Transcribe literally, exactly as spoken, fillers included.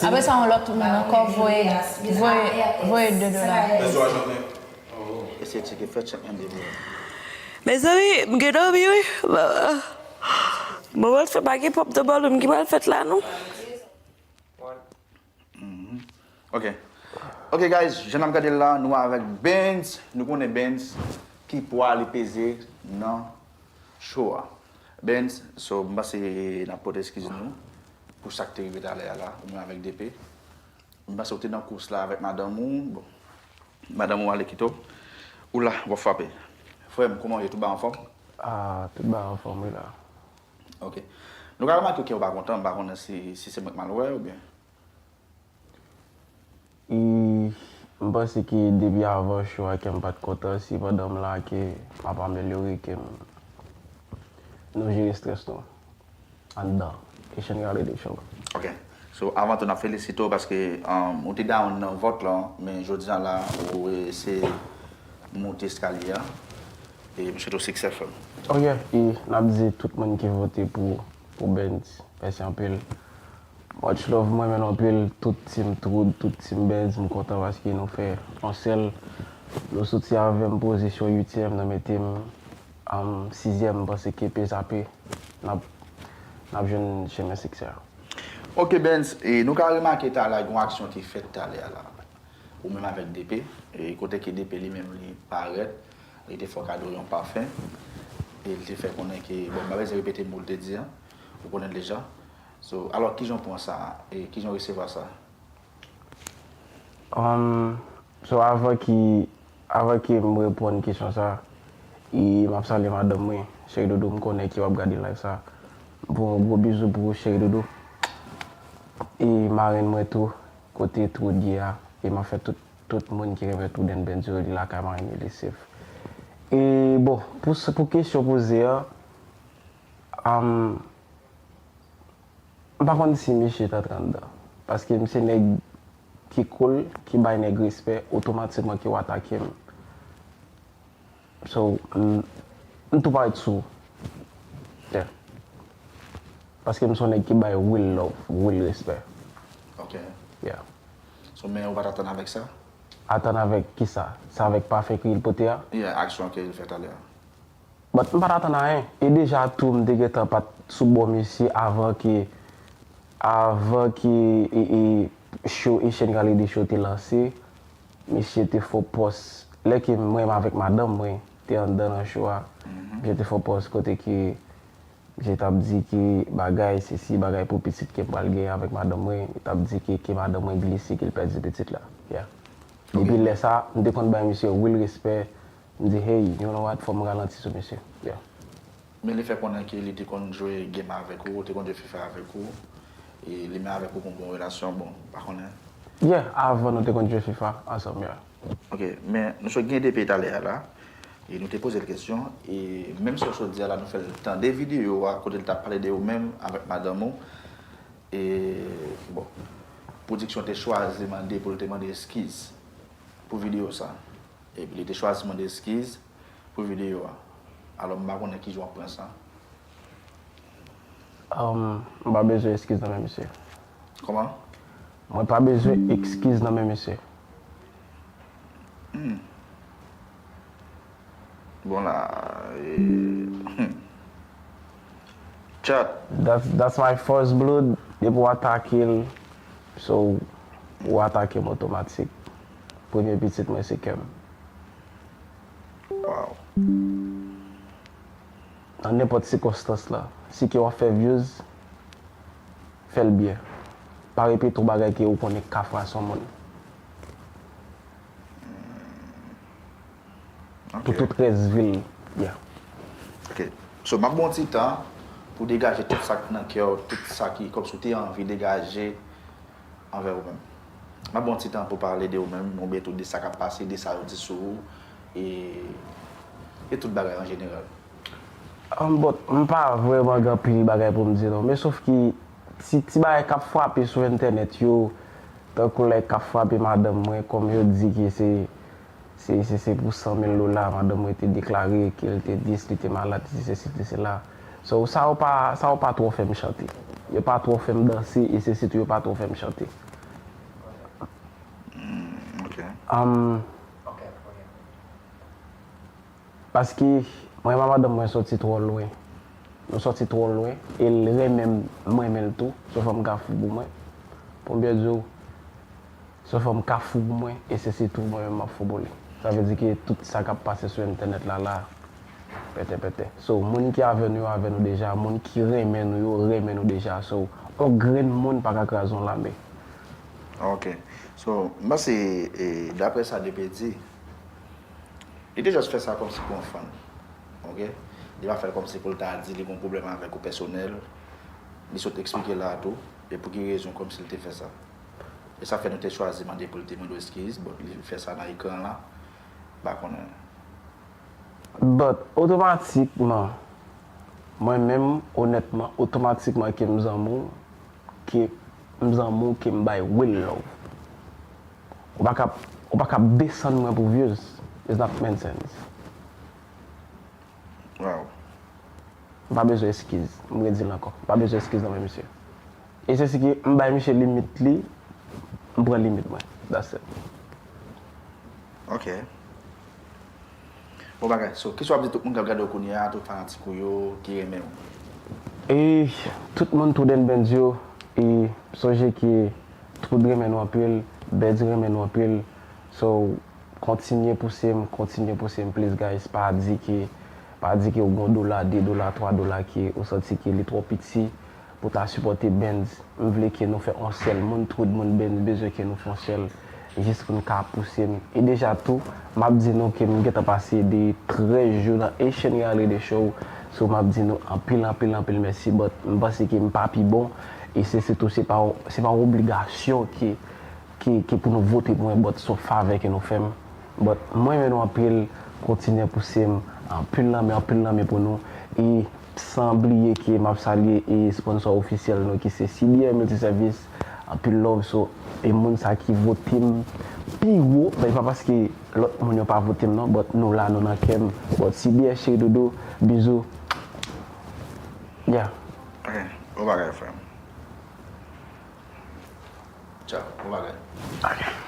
Apre sa, yon lòt moun ankò voye, voye, voye de dola. Eseye tcheke, fè tchèk mande pou ou. Mezanmi, m gen dòmi wi. Mwen pral fè pa gen pòp de bòlwim ki pral fèt la non. Ok. Ok guys, jan n ap gade l la, nou avèk Benz. Nou konnen Benz ki pwa li peze nan show a. Benz, so m panse n ap pote eskiz nou pou sa k te rive talè a la, ou menm avèk DP. M panse w te nan kous la avèk madanm ou. Bon, madanm ou ale kite w. Ou la, w ap frape. Frè m, kòman w ye? Tout bagay anfòm? Ah, tout bagay anfòm wi la. Ok. Nou ka remake kè w pa kontan, m pa konnen si, si se mwen k mal wè oubyen. I, m panse ke depi avan show a ke m pa t kontan, se pandan m la ke m ap amelyore ke m, nou jere strès nou anndan Asian Reality Show. Ok. So, avan tou, n ap felisite w paske um, ou te down nan vòt lan, men jodi a la, ou reyisi moute eskalye a. E m swete w siksè, frè m. Oh yeah, e n ap di tout moun ki vote pou, pou Benz, mèsi anpil. Much love, mwen renmen nou anpil, tout team Troud, tout team Benz, m kontan paske nou fè yon sèl, nou soti avè m pozisyon uityèm, nou mete m um, sizyèm, m panse ke pezape, n ap, n ap jwenn chemen siksè a. Ok Benz, e nou ka remake talè a gen yon aksyon ki fèt talè a la. Ou menm avèk DP, e kote ke DP li menm li parèt, li te fè w kado yon pafen, e li te fè konnen ke, bon, m pa bezwen repete mo l te di an, ou konnen l deja. So, alò, kijan w pran sa, e kijan w resevwa sa? Um, so avan ki, avan ki m reponn kesyon sa, e m ap salye madanm mwen, Cheri Doudou, m konnen ke w ap gade live sa. M voye yon gwo bizou pou ou, Cheri Doudou. E marenn mwen tou, kote Troud ye a, e m ap fè tout, tout moun ki renmen Troud and Benz yo, li lakay marenn li, li safe. E bon, pou, pou kesyon poze a, um, M pa konn si misye t antre anndan. Paske m se nèg ki cool, ki bay nèg respè, otomatikman ke w atake m. So, m, m tou parèt sou ou. Yeah. Paske m se yon nèg ki bay real love, real respè. Ok. Yeah. So, men ou pa t atann avèk sa? Atann avèk kisa? Sa avèk pafen ke l pote a? Yeah, aksyon ke l fè talè a. But m pa t atann anyen. E deja tou m te gentan pa t sou bò misye avan ke, avan ke e, e, show Asian Reality Show te lanse. Misye te fè yon pòs. Lè ke mwen avèk madanm mwen te anndan nan show a, misye te fè yon pòs kote ke misye t ap di ke bagay, sesi, bagay pou pitit ke m pral gen avèk madanm mwen. Li t ap di ke, ke madanm mwen blese, ke l pèdi pitit la. Yeah. Depi lè sa, m te konn bay misye real respè. M di, hey, you know what, fò m ralanti sou misye. Yeah. Men li fè konnen ke li te konn jwe game avèk ou, ou te konn jwe fifa avèk ou, e li menm avèk ou gen yon bon relasyon, bon, m pa konnen. Yeah, avan nou te konn jwe fifa ansanm, yeah. Ok, men nou sot gen DP talè a la, e nou te poze l kesyon, e menm si w sot di a la, nou fè l tande videyo a, kote l t ap pale de ou menm avèk madanm ou, e, bon, pwodiksyon te chwazi mande pou l te mande eskiz pou videyo sa. Epi li te chwazi mande eskiz pou videyo a. Alò m pa konnen kijan w ap pran sa. Um, m pa bezwen eskiz nan men misye. Kòman? Mwen pa bezwen eskiz nan men misye. Hmm. Bon la, e, hmm. Chat. That's, that's my first blood. Depi w atake l, so, ou atake m otomatik. Premye pitit mwen se kè m. Wow. Nan nenpòt sikonstans la, si ke w ap fè views, fè l byen. Pa repete yon bagay ke ou konnen k ka frase yon moun. Pou tout rès vi l, yeah. Ok. So, m ap ba w yon ti tan pou degaje tout sa k nan kè w, tout sa ki kòmsi w te anvi degaje anvè ou menm. M ap ba w yon ti tan pou pale de ou menm, oubyen tou de sa k ap pase, de sa yo di sou ou, e, e tout bagay an jeneral. Um, bon, m pa vrèman gen anpil bagay pou m di non, men sof ki ti, ti bagay k ap frape sou entènèt yo, tankou lè k ap frape madanm mwen, kòm yo di ke se, se, se, se pou san mil dola madanm mwen te deklare ke l te dis, li te malad, li te sesi, li te sela. So, sa yo pa, sa yo pa twò fè m chante. Yo pa twò fè m danse, e se sitou yo pa twò fè m chante. Um, paske mwen e madanm mwen sòti twò lwen. Nou sòti twò lwen e l renmen m, m renmen l tou. Se yon fanm k ap fou pou mwen. Pou m byen di w, se yon fanm k ap fou pou mwen e se sitou mwen menm m ap fou pou li. Sa vle di ke tout sa k ap pase sou entènèt la la, pètè pètè. So, moun ki avè nou yo avè nou deja, moun ki renmen nou yo renmen nou deja. So, yon grenn moun pa ka kraze yon lame. Ok. So, m panse, e, daprè sa Depe di, li te just fè sa kòmsi pou yon fan. Ok? Li pa fè l kòmsi pou l ta di li gon pwoblèm avèk ou pèsonèl. Li sot eksplike la tou, e pou ki rezon kòmsi l te fè sa. E sa fè nou te chwazi mande pou l te mande w eskiz, but li fè sa nan ekran la. M pa konnen. But, otomatikman, mwen menm, onètman, otomatikman ke m zanmi w, ke m zanmi w, ke m bay real love. Ou pa ka, ou pa ka desann mwen pou views. It's not make sense. Wow. M pa bezwen eskiz. M redi l ankò. M pa bezwen eskiz nan men misye. E se si ke m bay misye limit li, m pran limit mwen. That's it. Ok. Bon bagay. So, kisa w ap di tout moun k ap gade w kounye a, tout fanatik ou yo, ki renmen w? E tout moun, Trud and Benz yo, e sonje ke Trud renmen nou anpil, Benz renmen nou anpil. So, kontinye pouse m, kontinye pouse m, please guys. Pa di ke, pa di ke w gon dola, de dola, twa dola ke ou santi ke li twò piti pou ta sipòte Benz. M vle ke nou fè yon sèl. Moun Trud, moun Benz bezwen ke nou fè yon sèl. Jis pou n ka pouse m. E deja tou, m ap di nou ke m gentan pase de trèz jou nan Haitian Reality Show. So, m ap di nou anpil, anpil, anpil mèsi. But m panse ke m pa pi bon. E se sitou, se pa, se pa yon obligasyon ke, ke, ke pou nou vote pou mwen, but se yon favè ke nou fè m. But mwen renmen nou anpil, kontinye pouse m, anpil lanmen, anpil lanmen pou nou. E san bliye ke m ap salye e sponsor ofisyèl nou ki se C D R Multiservice, anpil love. So, e moun sa ki vote m pi wo, men e pa paske lòt moun yo pa vote m non, but nou la, nou nan kè m. But C D R cheri doudou, bizou. Yeah. Ok, bon bagay frè m. Tchaw, bon bagay. Ok.